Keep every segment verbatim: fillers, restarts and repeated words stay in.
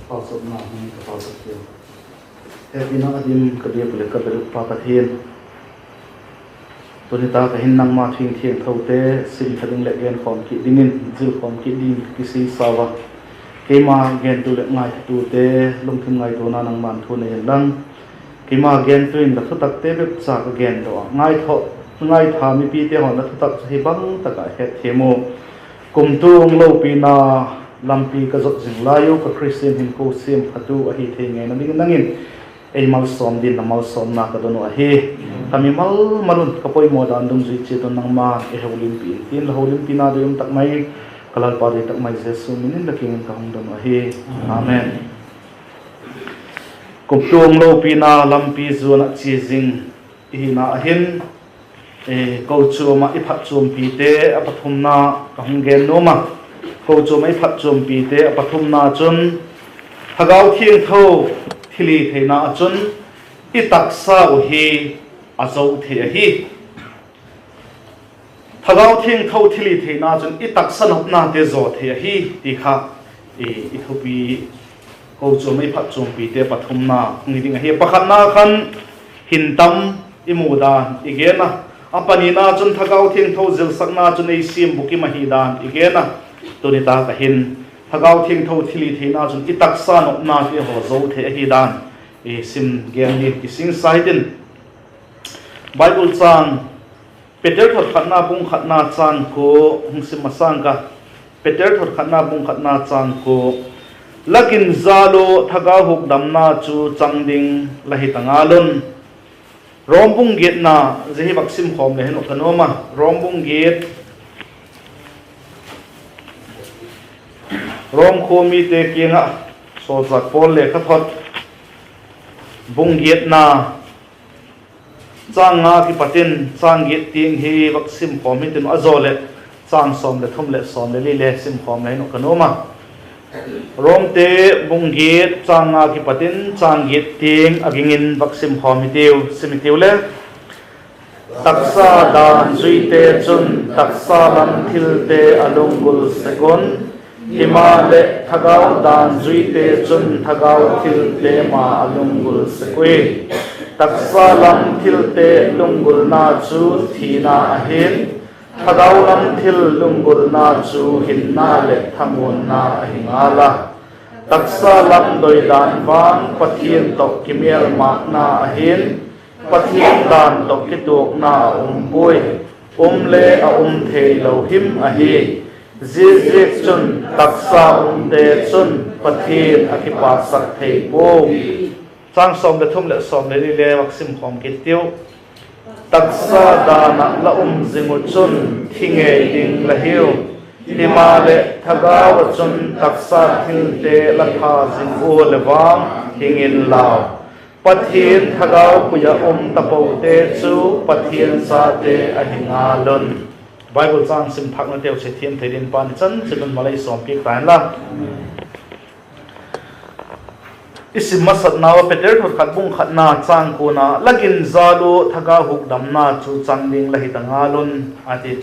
Pauchapna hung ka pauchap hiu. Hepina a dim ka biak uh leh ka bel uh Pa Pathian, tuni tak ah hin nangma thu thiangthote simtha ding leh genkhawm kit dingin zilkhawm kit dingin ka kisisa ua. Keima gentu leh ngaithatute lungthim ngaituana nangma'n thu nei inlang, keima gentu in la thutakte bep cha ka gen daw a, ngaitha mipite haw'n la thutak chu hi bang tak ah hetthiam u. Kumtuang lopina lampi ka zot zing lai uh, ka Khristian hinkhua siamphatu ahi thei ngeina dingin nang in ei malsawm dingin la malsawmna ka don uh ahi. Ka mimal mal un ka poimaw dan dungzui chiat un nangma'n ei holimpi intin, la holimpina doi um tak mai, ka Lalpa doi tak mai Jesu min in la kiang in ka hung don uh ahi. Amen. Kumtuang lopina lampi zuan ah chia zing i hina ah hin, kochuam ah i phatchuampite a pathumna ka hung gen nuam a. Kochuam ah i phatchuampite a pathumna chun, Thagau Thiangtho thilhitheina ah chun i taksa uh hi a zo thei ahi. Thagau Thiangtho thilhitheina chun i taksa nopnate zaw thei ahi, ti kha i thupi, kochuam ah i phatchuampite pathumna hung hi ding ahi. Pakhatna khan hintam i mu dan i gen a, a panina chun Thagau Thiangtho zilsakna chun ei siam bukim ahi dan i gen a. Tuni tak ah hin Thagau Thiangtho thilhitheina chun i taksa nopnate haw zo thei ahi dan i sim gen dingin kisingsa hitin. Bible châng, Peter thot khatna bung khatna châng kua hung sim masang ka. Peter thot khatna bung khatna châng kua, La gin jal ua thagau hukdamna chu chang ding la hi ta ngal un. Rom bung giatna, zia hi vak simkhawm le hin uh ka nuam a. Rom bung giat, Rom khua mite kiang ah sawlchâk Paul lekhathot, bung giatna, châng nga kipat in châng giat tiang hi vak simkhawm hitin, a zaw leh châng sawm leh thum leh sawm leh li le simkhawm le hin uh ka nuam a. Romte bung giat châng nga kipat in châng giat tiang a ging in vak simkhawm hitiu, sim hitiu le. Taksa dan zuite chun taksa lam thilte a lunggul sek un, himaleh thagau dan zuite chun thagau thilte ma a lunggul sek ui. Taksa lam thilte lunggulna chu thina ahi'n, thagau lam thil lunggulna chu hinna leh thamuanna ahi ngal a. Taksa lam doidan vang Pathian tawh kimêlmâkna ahi'n, Pathian dan tawh kituakna a um puai, um le a um theilo him ahi. Ziaziakchun taksa umte chun Pathian a kipaksak thei puai. Châng sawm leh thum leh sawm leh li le vak simkhawm kit tiu. Taksa dan ah la um zing uh chun thi ngei ding la hiu; himaleh thagau ah chun taksa thilte la tha zing ua leh vang hing inlau, Pathian thagau pui ah um tapote chu Pathian chate ahi ngal un. Bible châng sim thâknateu se thiam thei dingin Pa'n i chan chan un malei sawmpiak ta inla. I sim masakna ua Peter thot khat bung khatna châng kuana, La gin jal ua thagau hukdamna chu chang ding la hi ta ngal un, a ti.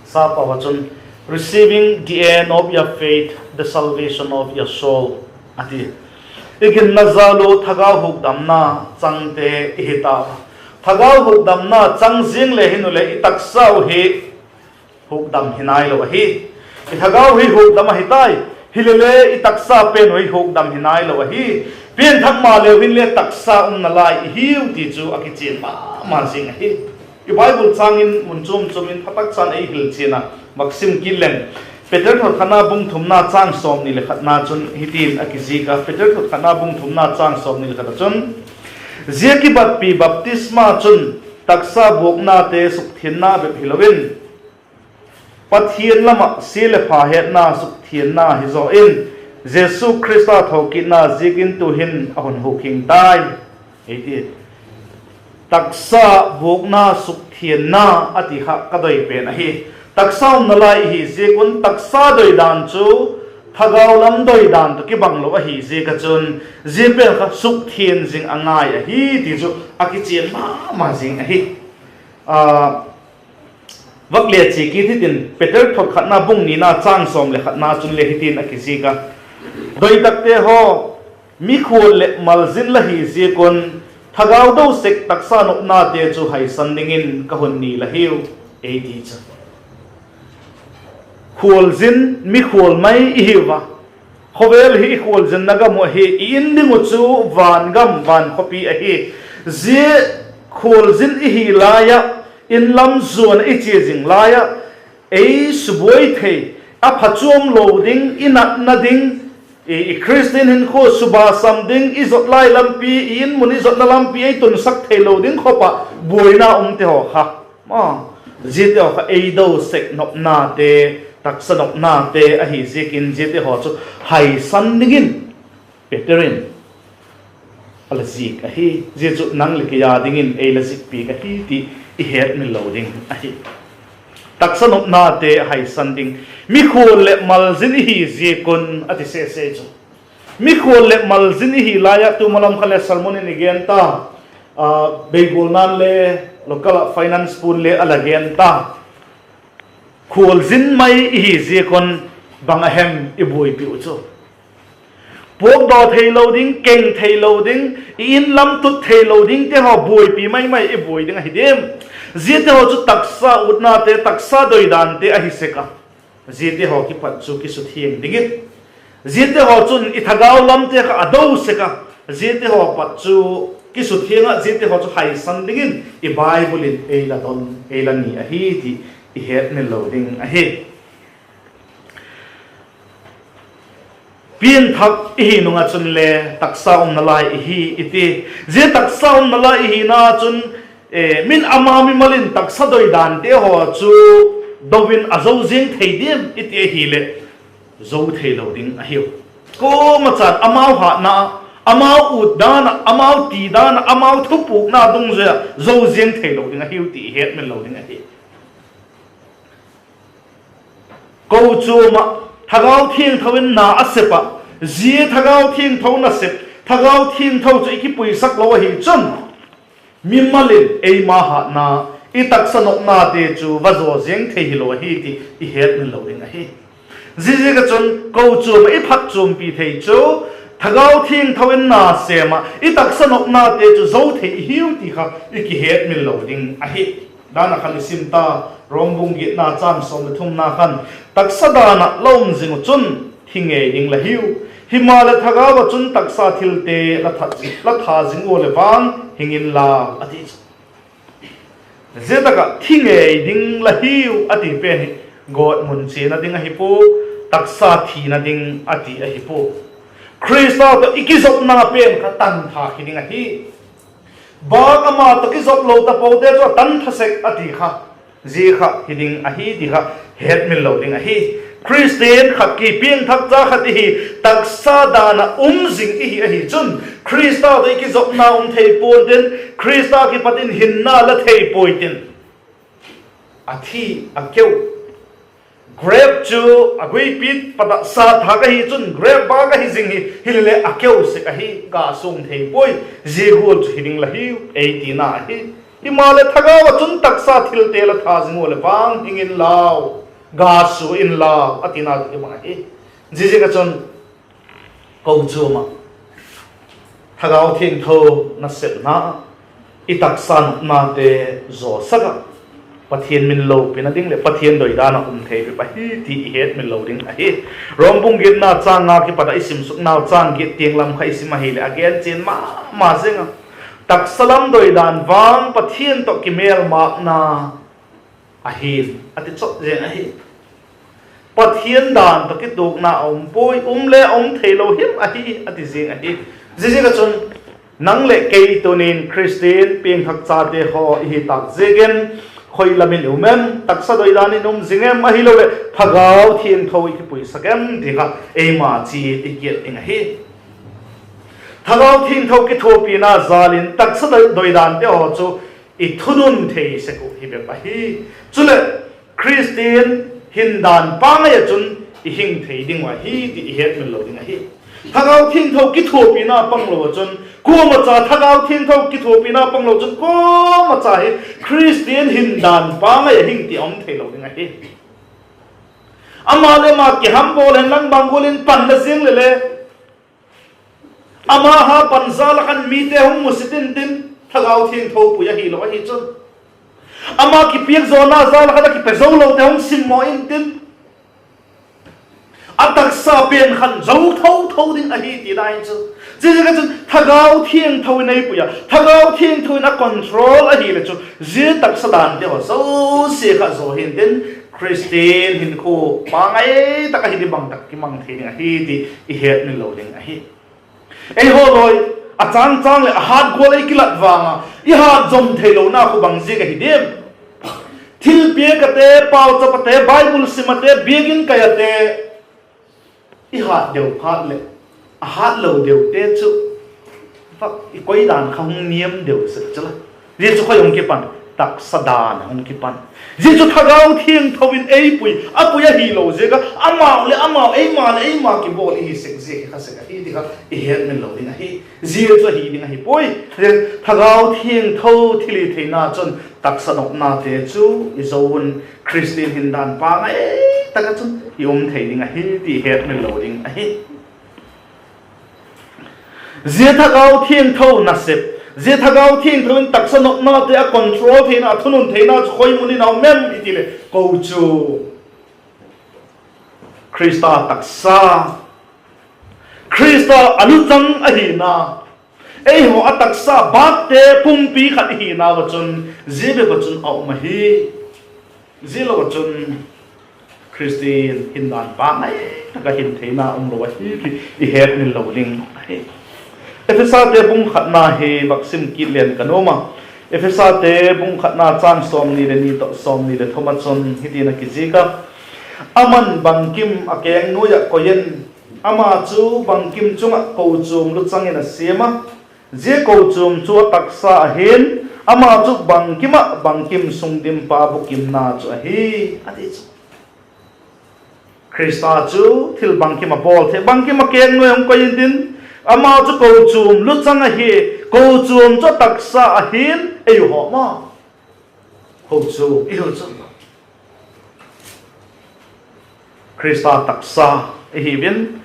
Sapau ah chun, Receiving the end of your faith, the salvation of your soul, a ti. I ginna jal ua thagau hukdamna changte i hi ta. Thagau hukdamna chang ziang le hin u leh i taksa uh hi hukdam hi nailo ahi. I thagau hi hukdam ahi tai, hilele i taksa pen uh hi hukdam hi nailo ahi. Pianthak maleu hinle taksa umna lai i hiu ti chu a kichian ma ma zing ahi. I Bible châng in mun chuam chuam in phatak chan ei hil chian a, vak sim kit leng. Peter thot khatna bung thumna châng sawmni leh khatna chun hitin a kizik a, Peter thot khatna bung thumna châng sawmni leh khat ah chun, Zia kibatpi baptisma chun taksa buaknate sukthianna bep hilo in, Pathian lam ah sia leh pha hetna sukthianna hizaw in, Jesu Khrista thokitna ziakin tu'hin a hun hukhiang tai, ei ti. Taksa buakna sukthianna a ti kha ka doi pen ahi. Taksa umna lai i hi ziak un taksa doidan chu thagau lam doidan tawh kibanglo ahi ziak ah chun, zia pen kha sukthian zing a ngai ahi ti chu a kichian ma ma zing ahi. Vak le chia kit hitin, Peter thot khatna bung nina châng sawm leh khatna chun le hitin a kizik a, Doi takte haw, Mikhual leh malzin la hi ziak un, thagau do sek taksa nopnate chu haisan dingin ka hun ni la hiu, ei ti chu. Khualzin, mikhual mai i hiu a. Khawvel hi i khualzinna gam uh ahi, i in ding uh chu van gam, van khawpi ahi. Zia khualzin i hi lai ah, in lam zuan ah i chia zing lai ah, ei subuai thei, a phachuam lo ding, i natna ding, i, i Khristian hinkhua suba sam ding, i zot lai lampi, i in mun i zotna lampi ei tunsak theilo ding khop ah buaina umte haw kha, ziate haw kha ei do sek nopnate, taksa nopnate ahi ziakin ziate haw chu haisan dingin Peter in a la zik ahi. Zia chu nang leh kei â dingin ei la zikpiak ahi ti i hetmil lo ding ahi. Taksa nopnate haisan ding. Mikhual leh malzin i hi ziak un a ti sese chu. Mikhual leh malzin i hi lai ah, tu malam kha le sermon in i gen ta, beigualna'n le, local ah finance pu'n le a la gen ta. Khualzin mai i hi ziak un bang a hem i buaipi uh chu? Puakdaw theilo ding, keng theilo ding, i in lam tut theilo dingte haw buaipi mai mai i buai ding ahi diam? Ziate haw chu taksa utnate, taksa doidante ahi sek a. Ziate haw kipat chu kisuthiang dingin, ziate haw chun i thagau lamte kha a do sek a. Ziate haw pat chu kisuthiang ah, ziate haw chu haisan dingin i Bible in ei la don, ei la ni ahi ti i hetmil lo ding ahi. Piangthak i hi nung ah chun le taksa umna lai i hi i ti. Zia taksa umna lai i hina chun, min ama mimal in taksa doidante haw chu do in a zo ziang thei diam i ti ahileh, zo theilo ding ahiu. Kuama chan amau hatna ah, amau ut dan ah, amau ti dan ah, amau thupukna dungzui ah zo ziang theilo ding ahiu ti i hetmil lo ding ahi. Kochuam ah Thagau Thiangtho in na a sep ah, zia Thagau Thiangtho nasep, Thagau Thiangtho chu i kipuisak lo ahi chun, mimal in eima hatna, i taksa nopnate chu va zaw ziang thei hilo ahi ti i hetmil lo ding ahi. Ziaziak ah chun kochuam ah i phatchuampi thei chu, Thagau Thiangtho in na sêm ah i taksa nopnate chu zo thei i hiu ti kha i kihetmil lo ding ahi. Dan ah khan i sim ta, Rom bung giatna châng sawm leh thumna khan, taksa dan ah la um zing uh chun thi ngei ding la hiu; himaleh thagau ah chun taksa thilte la tha zing ua leh vang hing inlau, a ti chu. Zia tak ah thi ngei ding la hiu a ti pen hi, gawtmun chiana ding ahi pua, taksa thina ding a ti ahi pua. Khrista tawh i kizopna pen kha tantha hi ding ahi. Bang ama tawh kizop lo tapote chu a tantha sek a ti kha, zia kha hi ding ahi ti kha hetmil lo ding ahi. Khristian khat ki, piangthakcha khat i hi, taksa dan ah um zing i hi ahi chun, Khrista tawh i kizopna um thei pua'n tin, Khrista kipat in hinna la thei puai tin, a thi, a keu. Grep chu a guipi pat ah sat thâk ahi chun grep bâk ahi zing hi, hileleh a keu sek ahi, ga suang thei puai. Zia gual chu hi ding la hiu ei tina ahi. Himaleh thagau ah chun taksa thilte la tha zing ua leh vang hing inlau, ga sua inlau, a tina tawh kibang ahi. Ziaziak ah chun kochuam ah Thagau Thiangtho nasepna, i taksa nopnate zawsak ah, Pathian min lopina ding leh Pathian doidan ah um thei bep ahi ti i hetmil lo ding ahi. Rom bung giatna châng nga kipat ah i simsuknau châng giat tiang lam kha i sim ahileh a gen chian ma ma zing a, taksa lam doidan vang Pathian tawh kimêlmakna ahi, a ti chawp zing ahi. Pathian dan tawh kituakna a um puai, um le a um theilo him ahi, a ti zing ahi. Ziaziak ah chun nang leh kei tunin Khristian piangthakchate haw i hi tâk ziakin, khoi lam in i um em? Taksa doidan in um zing em, ahiloleh Thagau Thiangtho i kipuisak em ti kha eima chiat i kiat ding ahi. Thagau Thiangtho kithuapina jal in taksa doi- doidante haw chu i thunun thei sek uh hi bep ahi. Chuleh Khristian hindan pangai ah chun i hing thei ding uh ahi ti i hetmil lo ding ahi. Thagau Thiangtho kithuapina panglo ah chun, kuamacha Thagau Thiangtho kithuapina panglo chun kuamacha hi Khristian hindan pangai ah hing ti a um theilo ding ahi. Ama leh ama kiham bawl hen lang bang gual in panna ziang leh le, Ama ha pan jal ah khan mite hung musit intin, Thagau Thiangtho pui ahilo ahi chun. Ama kipiak zawna jal ah khan a kipe zo lote hung simmaw intin, a taksa pen khan zo tho tho ding ahi ti lai chu. Ziaziak ah chun Thagau Thiangtho in ei pui a, Thagau Thiangtho in a control ahileh chu, zia taksa dante haw zosia kha zaw hintin, Khristian hinkhua pangai tak ahi ding bang tak kimang thei ding ahi ti i hetmil lo ding ahi. Eihaw lawi, a châng châng leh a hat gual ei kilat vang a, i hat zom theilona khu bang ziak ahi diam? Thilpiak ate, pauchap ate, Bible sim ate, biakin kai ate, i hat deu phat leh a hatlo deute chu, i koi dan kha hung niam deu sek chu la. Zia chu khoi hung kipan? Taksa dan a hung kipan. Zia chu Thagau Thiangtho in ei pui, a pui ahilo ziak ah amau leh amau, eima leh eima kibawl i hi sek ziak hi kha sek ahi ti kha i hetmil lo ding ahi. Zia chu ahi ding ahi puai. Thagau Thiangtho thilhitheina chun taksa nopnate chu i zo un, Khristian hindan pangai tak ah chun i um thei ding ahi ti hetmil lo ding ahi. Zia Thagau Thiangtho nasep, zia Thagau Thiangtho in taksa nopnate a control theina, a thunun theina chu khoi mun in a um em i ti leh, kochuam, Khrista taksa, Khrista a luchang ahina, eihaw a taksa bâkte pumpi khat i hinau ah chun, zia bep ah chun a um ahi. Zialo ah chun Khristian hindan pangai tak ah hin theina um lo ahi ti i hetmil lo ding ahi. Ephesate bung khatna hi vak sim kit leng ka nuam a. Ephesate bung khatna châng sawmni leh ni tawh sawmni leh thum ah chun hitin a kizik a: Aman bangkim a keng nuai ah koi in, ama chu bangkim chung ah kochuam luchang in a siam a, zia kochuam chu a taksa ahi'n, ama chu bangkim ah bangkim sungdimpa bukimna chu ahi, a ti chu. Khrista chu thil bangkim a bawl thei, bangkim a keng nuai hung koi intin, ama chu kochuam luchang ahi, kochuam chu a taksa ahi'n, eihaw ma, kochuam i hiu chu Khrista taksa i hiu in,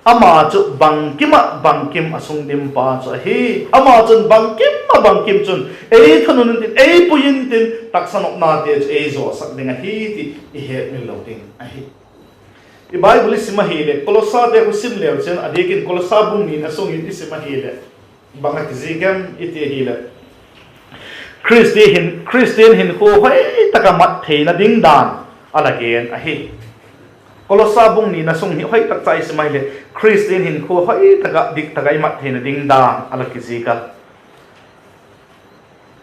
ama chu bangkim ah bangkim a sungdimpa chu ahi. Ama chun bangkim ah bangkim chun ei thunun intin, ei pui intin, taksa nopnate chu ei zawsak ding ahi ti i hetmil lo ding ahi. I Bible i sim ahileh, Kolossate khu sim leu chin, a diak in Kolossa bung nina sung hi i sim ahileh, bang a kizik em i ti ahileh, Khristian hin, Khristian hinkhua hoi tak ah mat theina ding dan a la gen ahi. Kolossa bung nina sung hi hoi tak cha i sim ahileh, Khristian hinkhua hoi tak ah, dik tak ah i mat theina ding dan a la kizik a.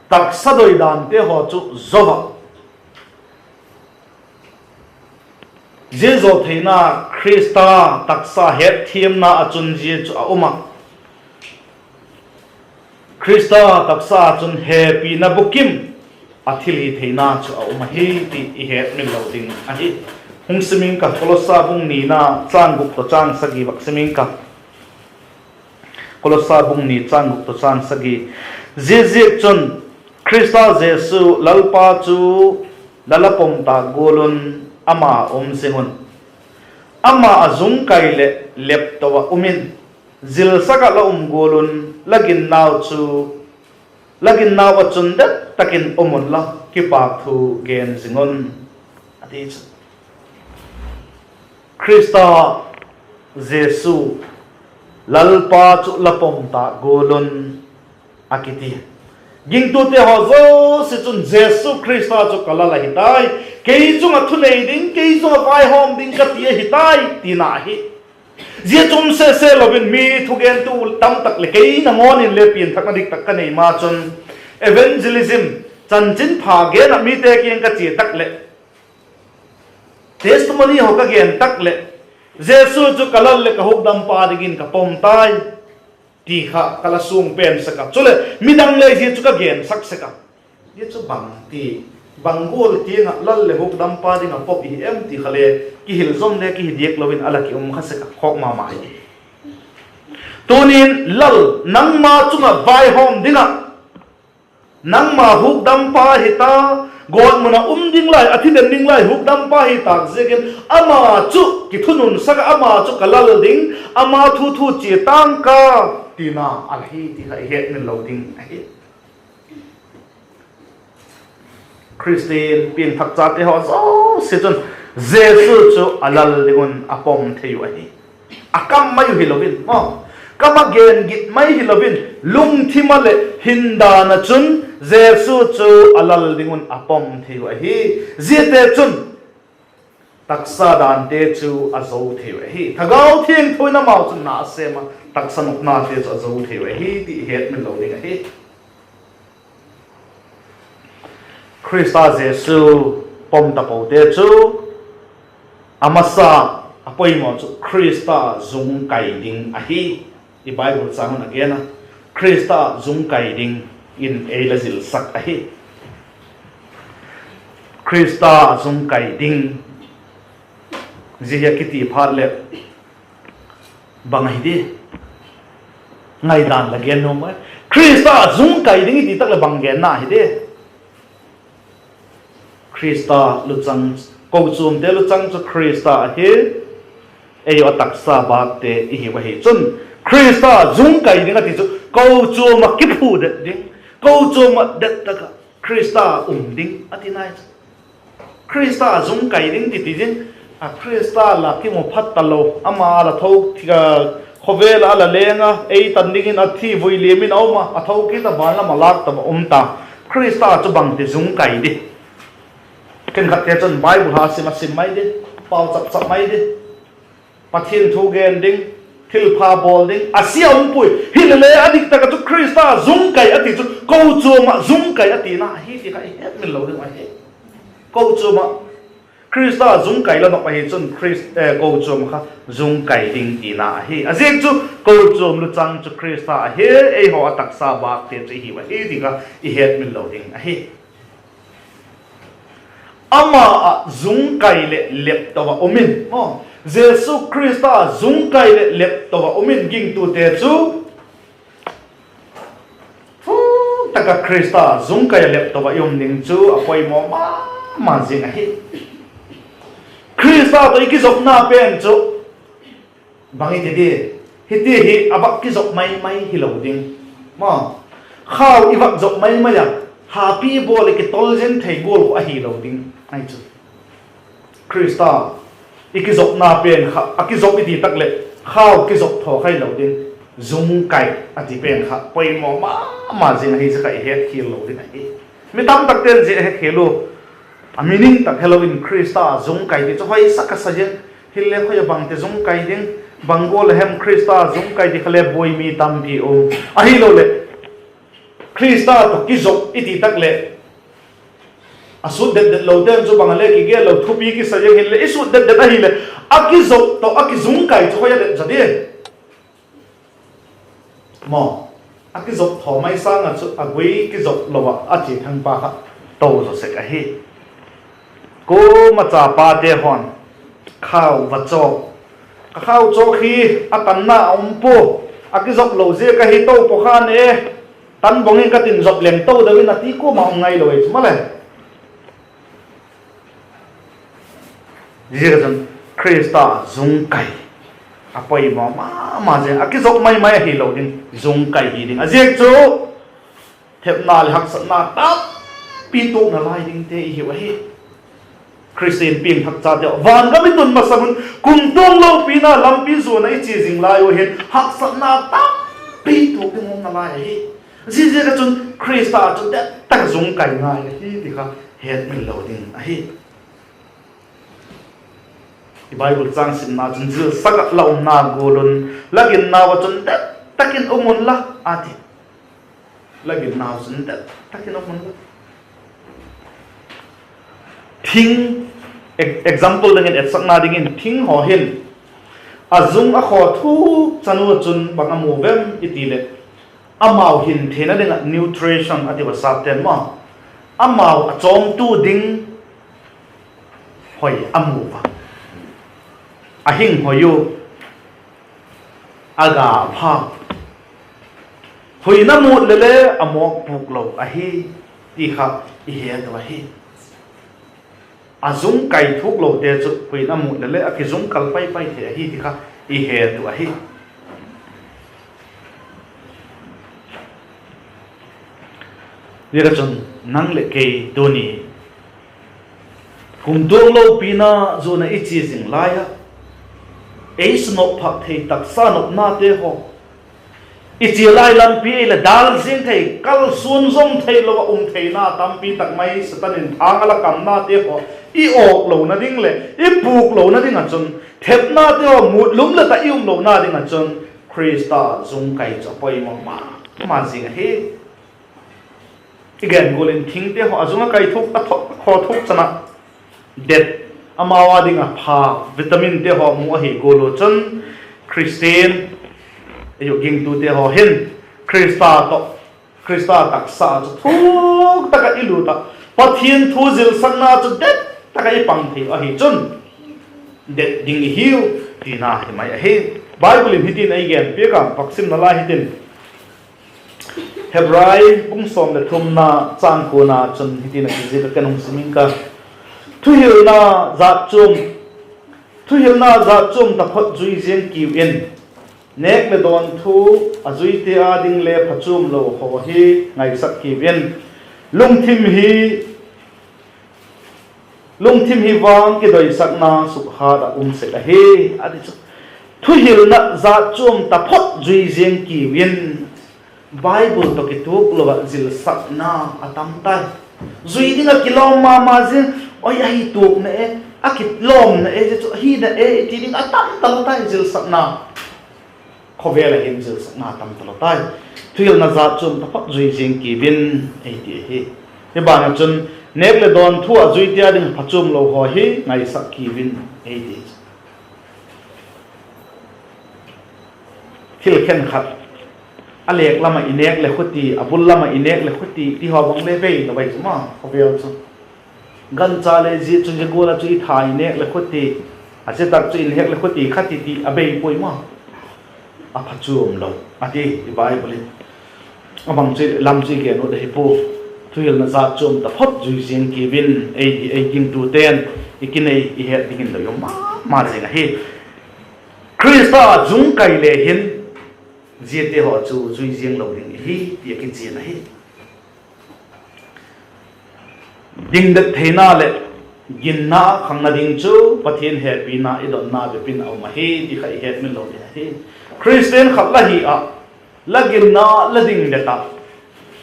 Taksa doi dante haw chu zo a, zia zaw theina, Khrista taksa hetthiamna ah chun zia chu a um a. Khrista taksa ah chun hepina bukim, a thilhitheina chu a um ahi ti i hetmil lo ding ahi. Hung sim ing ka, Kolossa bung nina châng guk tawh châng sagi vak sim ing ka. Kolossa bung ni châng guk tawh châng sagi. Ziaziakchun, Khrista Jesu Lalpa chu la la pom tâk gual un ama um zing un. Ama a zung kai leh lepto ah um in, zilsak ah la um gual un, la ginnau chu, la ginnau ah chun det tak in um unla, kipâk thu gen zing un, a ti chu. Khrista Jesu Lalpa chu la pom tâk gual un, a kiti. Gingtute haw zosia chun Jesu Khrista chu ka Lal ahi tai, kei chung ah thunei ding, kei chung ah vaihawm ding ka ti ahi tai, tina ahi. Zia chu um sese lo in mi thugentu tam tak leh kei nangawn in le pianthakna dik tak ka nei ma chun, evangelism, chanchinpha gen ah mite kiang ka chia tak leh, testimony haw ka gen tak leh, Jesu chu ka Lal leh ka hukdampa dingin ka pom tai, ti kha ka la suang pen sek a. Chuleh midang le zia chu ka gensak sek a. Zia chu bang ti, bang gual tiang ah Lal leh hukdampa ding ah pop i hi em ti kha le, kihil zom le kihi diak lo in a la ki um kha sek a, khawk ma ma hi. Tunin Lal, nangma chung ah vaihawm ding ah, nangma hukdampa hi ta, gawtmun ah um ding lai, a thi den ding lai hukdampa hi tâk ziakin, ama chu kithununsak ah, ama chu ka lal ding, ama thu thu chia ta'ng ka, tina a la hi ti kha i hetmil lo ding ahi. Khristian piangthak chate haw zosia chun Jesu chu a lal ding un a pom thei uh ahi. A kam mai uh hilo in, kam a gen git mai hilo in, lungthim ah leh hindan ah chun Jesu chu a lal ding un a pom thei uh ahi. Ziate chun taksa dante chu a zo thei uh ahi. Thagau Thiangtho in amau chun na a sêm a, taksa nopnate chu a zo thei uh ahi ti i hetmil lo ding ahi. Khrista Jesu pom tapote chu a masa, a poimaw chu Khrista zung kai ding ahi. I Bible châng un a gen a, Khrista zung kai ding in ei la zilsak ahi. Khrista zung kai ding, zia hi a kiti phat leh bang ahi di? Ngaidan la gen nuam ai. Khrista zung kai ding i ti tak leh bang genna hi di? Khrista luchang, kochuamte luchang chu Khrista ahi. Ei a taksa bâkte i hiu ahi chun, Khrista zung kai ding a ti chu kochuam ah kiphudet ding, kochuam ah det tak ah Khrista um ding a ti nai chu. Khrista zung kai ding ti ti ding, a Khrista la kimu phat talo, ama la tho, khawvel ah a la leng a, ei tan dingin a thi, vui liam in a um a, a tho kit a, van lam a lâk ta, a um ta. Khrista chu bangti zung kai di? Khenkhatte chun Bible ha sim a sim mai di, pauchap chap mai di, Pathian thu gen ding, thilpha bawl ding a sia um puai. Hilele a dik tak ah chu Khrista zung kai a ti chu kochuam ah zung kai a tina ahi ti kha i hetmil lo ding ahi. Kochuam ah Khrista zung kai la nop ahi chun Khris-, kochuam kha zung kai ding tina ahi. A ziak chu kochuam luchang chu Khrista ahi, eihaw a taksa bâkte chu i hiu ahi ti kha i hetmil lo ding ahi. Ama ah zung kai leh lepto ah um in, Jesu Khrista zung kai leh lepto ah um in gingtute chu, thuk tak ah Khrista zung kai ah lepto ah i um ding chu a poimaw ma ma zing ahi. Khrista tawh i kizopna pen chu bang i ti di? Hiti hi a vak kizop mai mai hilo ding, ma, khau i vak zop mai mai a, hapi bawl leh kitol zing thei gual khu ahilo ding ahi chu. Khrista i kizopna pen kha a kizop i ti tak leh khau kizop thaw kha hilo ding, zung kai a ti pen kha poimaw ma ma zing ahi, zia kha i hetkhial lo ding ahi. Mi tamtakte'n zia a hetkhial u, a meaning tak helo in Khrista zung kai ti chu hoisak a sa zing. Hile khoi a bangti zung kai ding, bang gual a hem Khrista zung kai ti kha le buai mi tampi um. Ahiloleh Khrista tawh kizop i ti tak leh a sut det det lote'n chu bang a le kigel lo thupi kisa zing, hileh i sut det det ahileh a kizop tawh a kizung kai chu khoi a det zaw di? Maw, a kizop thaw mai sâng ah chu a gui kizop lo ah a chia thangpa kha to zaw sek ahi. Kuama cha pate haw'n khau va chawk, ka khau chawk hi a tanna a um pua, a kizop lo ziak ahi, to pua khan e, tan bawng in ka tin zop leng to deu in a ti kuama um ngailo ei chu maleh. Zia chun Khrista zung kai a poimaw ma ma zing, a kizop mai mai ahilo ding, zung kai hi ding. A ziak chu thepna leh haksatna tampi tuakna lai dingte i hiu ahi. Khristian piangthak chate, van gam i tun masang un kumtuang lopina lampi zuan ah i chia zing lai u hin haksatna tampi tuak ding umna lai ahi. Ziaziak ah chun Khrista chu det tak zung kai ngai ahi ti kha hetmil lo ding ahi. I Bible châng simna chun, zilsak ah la umna gual un, la ginnau ah chun det tak in um unla, a ti. La ginnau chun det tak in um unla. Thing, e-, example dingin, etsakna dingin, thing haw hin a zung a khaw thuk chan u chun bang a mu vem i ti leh, amau hin theina ding ah nutrition a ti va sapte'n maw, amau a chawmtu ding hoi a mu va, a hing hoi u, a ga pha, huina mut leh le a mawk puk lo ahi ti kha i het u ahi. a zung kai thuk lote chu huin a mut leh leh a kizung kal pai pai thei ahi ti kha i het uh ahi. Ziak ah chun nang leh kei tuni kumtuang lopina zuan ah i chia zing lai ah, ei sunop phak thei taksa nopnate haw, i chia lai lampi ei la dal ziang thei, kalsuan zom theilo ah um theina tampi tak mai Satan in thâng a la kamnate haw i awk lona ding leh i pûk lona ding ah chun, thepnate haw mût lum leh tak i um lona ding ah chun Khrista zung kai chu a poimaw ma ma zing ahi. I gen gual in thingte haw a zung a kai thuk, a tho-, khaw thuk chan ah det, amau â ding ah pha, vitaminte haw mu ahi gual uh chun, Khristian, ei uh gingtute haw hin Khrista tawh, Khrista taksa chu thuk tak ah i lût ah, Pathian thu zilsakna chu det tak ah i pang thei uh ahi chun, det ding i hiu tina hi mai ahi. Bible in hitin ei gen piak a, paksimna lai hitin, Hebrai bung sawm leh thumna châng kuana chun hitin a kizik a, ken hung sim ing ka. Thuhilna jat chuam, thuhilna jat chuam taphot zui ziang kiu in, nêk leh dawn thu a zuite â ding le phachuam lo haw hi ngaisak kiu in, lungthim hi lungthim hi vang kidoisakna sukhat ah um sek ahi, a ti chu. Thuhilna jat chuam taphot zui ziang kiu in, Bible tawh kituak lo ah zilsakna a tam tai. Zui ding ah kilawm ma ma ziang, oi, ahi tuak na e, a kilawmna e, zia chu ahi na e ti ding a tam talo tai zilsakna. Khawvel ah hin zilsakna tam talo tai. Thuhilna jat chuam taphot zui ziang kiu in, ei ti ahi. Hi ban ah chun, nêk leh dawn thu a zuite â ding phachuam lo haw hi ngaisak kiu in, ei ti chu. Thil khenkhat, a lêk lam ah i nêk leh khuti, a bul lam ah i nêk leh khuti ti haw bang le bei lo ai chu ma, khawvel chu. Gancha le zia chu zia gual ah chu i tha i nêk leh khuti, a zia tak chu i nêk leh khuti kha ti ti a bei puai ma. A phachuam lo a ti i Bible in. A bang chu lam chu i gen ut ahi pua. Thuhilna jat chuam taphot zui ziang kiu in, ei, ei gingtute'n i kinei i het dingin doi um ma ma zing ahi. Khrista zung kai le hin, ziate haw chu zui ziang lo ding ihi ti a kichian ahi. Dingdet theina leh ginna khangna ding chu Pathian hepina i donna bep in a um ahi ti kha i hetmil lo ding ahi. Khristian khat la hi ah, la ginna, la dingdet ah,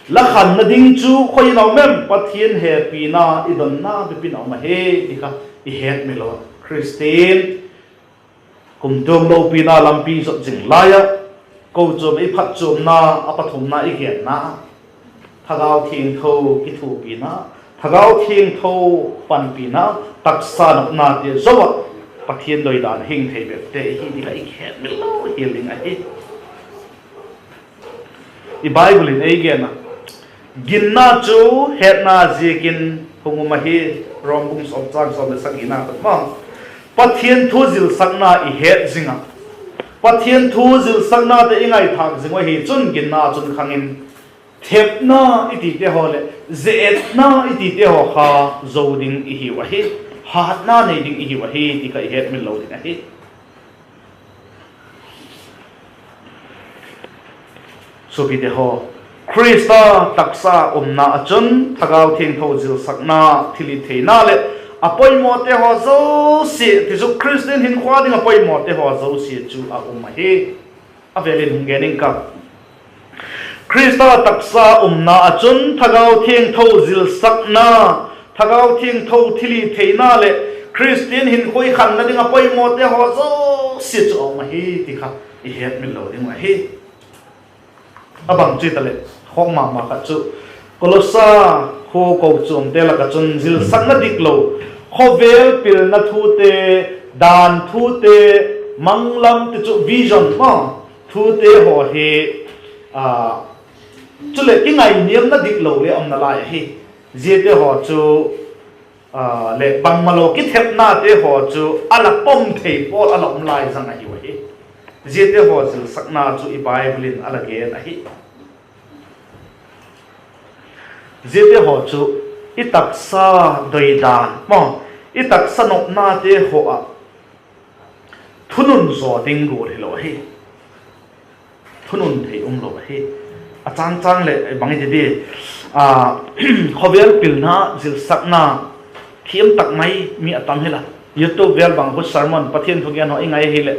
la khanna ding chu khoi in a um em? Pathian hepina i donna bep in a um ahi ti kha i hetmil lo. Khristian kumtuang lopina lampi zot zing lai ah, kochuam i phatchuamna, a pathumna i genna, Thagau Thiangtho kithuapina, Thagau Thiangtho panpina, taksa nopnate zo ah Pathian doidan hing thei bepte ihi ti kha i hetmil lo hial ding ahi. I Bible in ei gen a, ginna chu hetna ziakin hung um ahi. Rom bung sawm châng sawm leh sagina khan ma, Pathian thu zilsakna i het zing ah, Pathian thu zilsaknate i ngaithâk zing uh ahi chun ginna chun khang in, thepna i tite haw leh zeetna i tite haw kha zo ding i hiu ahi, hâtna nei ding i hiu ahi ti kha i hetmil lo ding ahi. Suapite haw, Khrista taksa umna ah chun Thagau Thiangtho zilsakna, thilhitheina leh a poimawte haw zosia, ti chu Khristian hinkhua ding a poimawte haw zosia chu a um ahi. A vêl in hung gen ing ka. Khrista taksa umna ah chun Thagau Thiangtho zilsakna, Thagau Thiangtho thilhitheina leh Khristian hinkhua i khanna ding a poimawte haw zosia chu a um ahi ti kha i hetmil lo ding uh ahi. A bang chu hitaleh, khawk ma ma khat chu, Kolosa khua kochuamte lak ah chun zilsakna diklo, khawvel pilna thute, dan thute, manglam ti chu vision ma, thute haw hi, a, chuleh kingainiamna diklo le a um nalai ahi. Ziate haw chu, a, leh bangmalo kithepnate haw chu a la pom thei pawl a la um lai zang ahiu ahi. Ziate haw zilsakna chu i Bible in a la gen ahi. Ziate haw chu i taksa doidan maw, i taksa nopnate haw ah thunun zaw ding gual hilo ahi. Thunun thei umlo ahi. A châng châng leh bang i ti di, khawvel pilna zilsakna thiam tak mai mi a tam hial a. YouTube vêl bang khu sermon, Pathian thugen haw i ngai ahileh,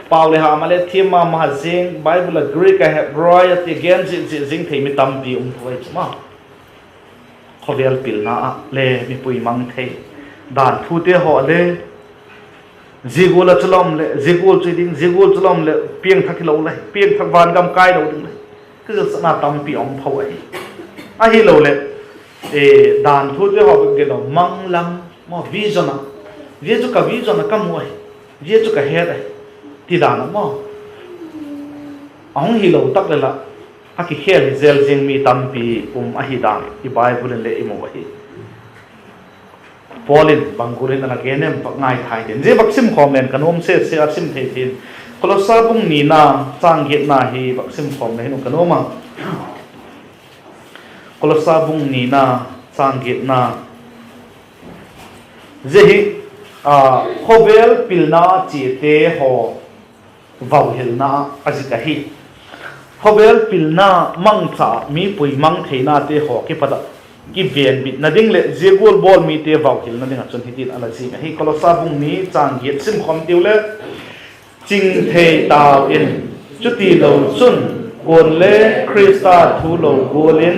pau leh hâm a le thiam ma ma zing, Bible a Greek a, Hebrai a ti gen zia zia zing thei mi tampi um thei chu ma. Khawvel pilna ah le mipui mang thei, dan thute haw le, zia gual a chu lam leh zia gual chu ding, zia gual chu lam leh piangthak hilo le, piangthak, vangam kai lo ding le, kizilsakna tampi um thei ahi. Ahiloleh, dan thute haw bep gen lo, mang lam maw, vision a, zia chu ka vision a ka mu ahi, zia chu ka het ahi, ti dan a maw, a hung hilo tak le lah, a kikhel hi zel zing mi tampi um ahi dan i Bible in le i mu ahi. Paul in bang gual in a la gen em, vak ngaithai tin, zia vak sim khawm leng ka nuam sese a, sim thei thei in. Kolosa bung nina, châng giatna hi vak sim khawm le hin ka nuam a. Kolosa bung nina, châng giatna. Zia hi khawvel pilna chiate haw vauhilna a zik ahi. Khawvel pilna mangcha ah mipui mang theinate haw kipat ah kivenbitna ding leh zia gual bawl mite vauhilna ding ah chun hitin a la zik ahi. Kolosa bung ni, châng giat sim khawm tiu le, ching thei tau in. Chutilo chun, kuale Khrista thu lo gual in,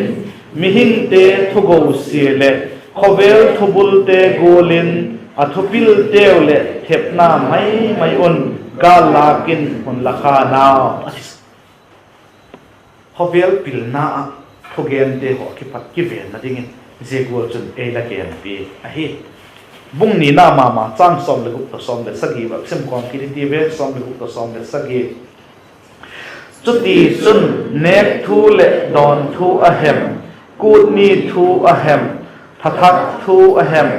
mihingte thugosia leh khawvel thubulte gual in, a thupilteu leh thepna mai mai un gâl lâk in hun la kha nau. Khawvel pilna ah thugente haw kipat kivenna dingin zia gual chun ei la genpiak ahi. Bung nina ma ma, châng sawm leh guk tawh sawm leh sagi vak sim khawm kit i ti ve, sawm leh guk tawh sawm leh sagi. Chutichun, nêk thu leh dawn thu a hem, kût ni thu a hem, tha thak thu a hem,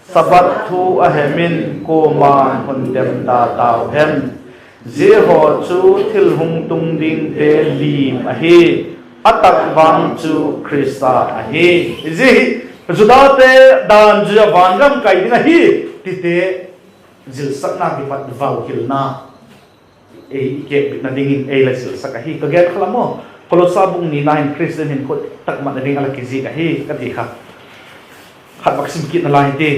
Sabbath thu a hem in kuama'n hun dem ta tau hen. Ziahaw chu thil hung tung dingte lim ahi, a tak vang chu Khrista ahi. Zia hi Judate dan zui ah vangam kai ding ahi, tite zilsakna kipat vauhilna ei i kêkbitna dingin ei la zilsak ahi. Ka gen kha la maw, Kolosa bung nina hin Khristian hinkhua tak mat na ding a la kizik ahi ka ti kha. Khat vak sim kitna lai hi ti,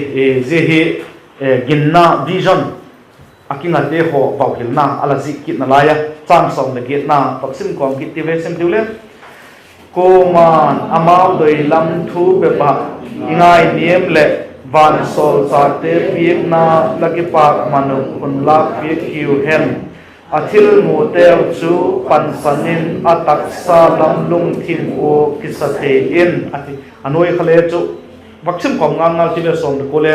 zia hi ginna, vision a kingate haw vauhilna a la zik kitna lai a, châng sawm leh giatna vak sim kawm kit ti ve, sim tiu le. Kuama'n amau doi lam thu bep ah i ngainiam leh vansawlchâkte piakna la kipâk man uh hun lâk piak hiu hen. A thil muteu chu pansan in a taksa lam lungthim ua kisa thei in, a ti. A nuai kha le chu vak sim khawm ngal ngal ti ve, sawm leh kua le.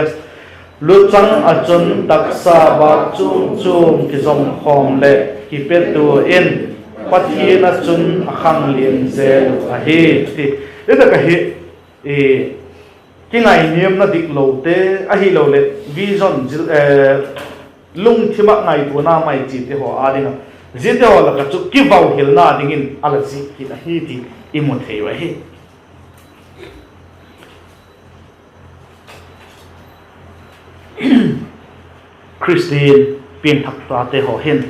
Luchang ah chun taksa bâk chuam chuam kizom khawm leh kipetua in, Pathian ah chun a khanglian zel uh ahi, ti. Zia tak ah hi kingainiamna diklote, ahiloleh vision, lungthim ah ngaituana mai chite haw â ding ah, ziate haw lak ah chu kivauhilna dingin a la zik kit ahi ti i mu thei uh ahi. Khristian piangthak tate haw hin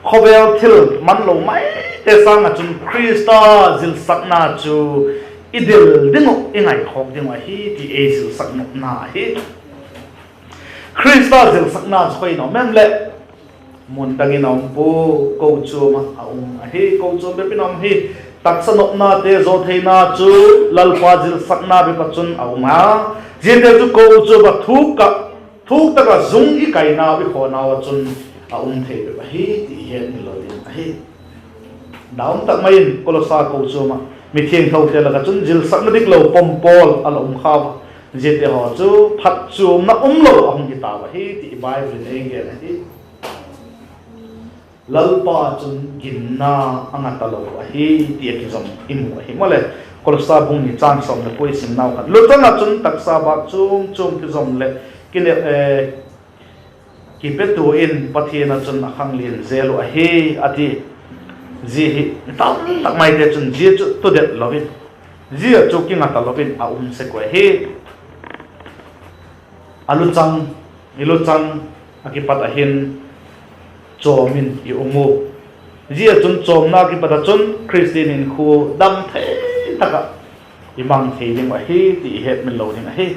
khawvel thil manlo maite sâng ah chun Khrista zilsakna chu i dil ding uh, i ngaikhawk ding uh ahi ti ei zilsak nopna ahi. Khrista zilsakna chu khoi in a um em leh, mun dang in a um pua, kochuam ah a um ahi. Kochuam bep in a um hi. Taksa nopnate zaw theina chu Lalpa zilsakna bep ah chun a um a, ziate chu kochuam ah thuk tak ah zung i kainau, i khawnau ah chun a um thei bep ahi ti i hetmil lo ding ahi. Dam tak mai in Kolosa kochuam ah mithiangthote lak ah chun zilsakna diklo pawmpawl a la um kha a, ziate haw chu phatchuamna umlo a hung hi tau ahi ti i Bible in ei gen ahi. Lalpa chun ginna a nga talo ahi ti a kizom i mu ahi. Maleh, Kolosa bung ni châng sawm leh kua i simnau khan, luchang ah chun taksa bâk chuam chuam kizom leh kine kipetua in Pathian ah chun a khanglian zel uh ahi, a ti. Zia hi tam tak maite chun zia chu tudet lo in, zia chu kinga talo in a um sek uh ahi. A luchang i luchang ah kipat ah hin chawm in i um u. Zia chun chawmna kipat ah chun Khristian hinkhua dam thei tak ah i mang thei ding uh ahi ti i hetmil lo ding ahi.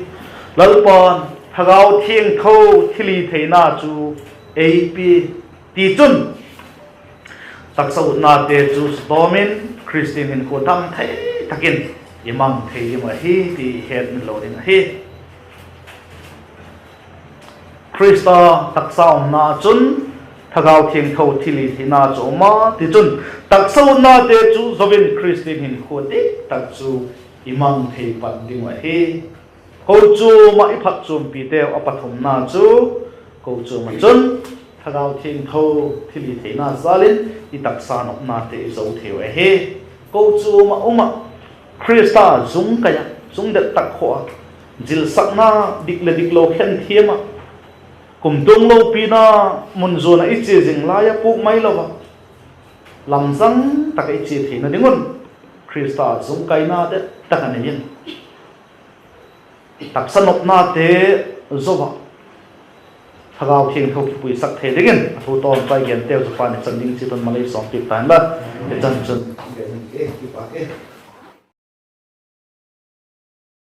Lalpa'n Thagau Thiangtho thilhitheina chu ei pia, tichun taksa utnate chu sutawm in Khristian hinkhua dam thei tak in i mang thei ding uh ahi ti i hetmil lo ding ahi. Khrista taksa umna chun Thagau Thiangtho thilhitheina chu um a, tichun taksa utnate chu zo in Khristian hinkhua dik tak chu i mang thei pan ding uh ahi. Kochuam ah i phatchuampiteu a pathumna chu, kochuam ah chun Thagau Thiangtho thilhitheina jâl in i taksa nopnate i zo thei uh ahi. Kochuam ah um ah, Khrista zung kai ah, zung det tak khawm ah, zilsakna dik leh diklo khen thiam ah, kumtuang lopina mun zuan ah i chia zing lai ah pûk mai lo ah, lamzang tak ah i chia theina ding un Khrista zung kaina det tak a nei in, taksa nopnate zo ah Thagau Thiangtho kipuisak thei dingin a thu tawmchai genteu chu Pa'n i chan ding chiat un malei sawmpiak ta inla, i chan chun kipak e.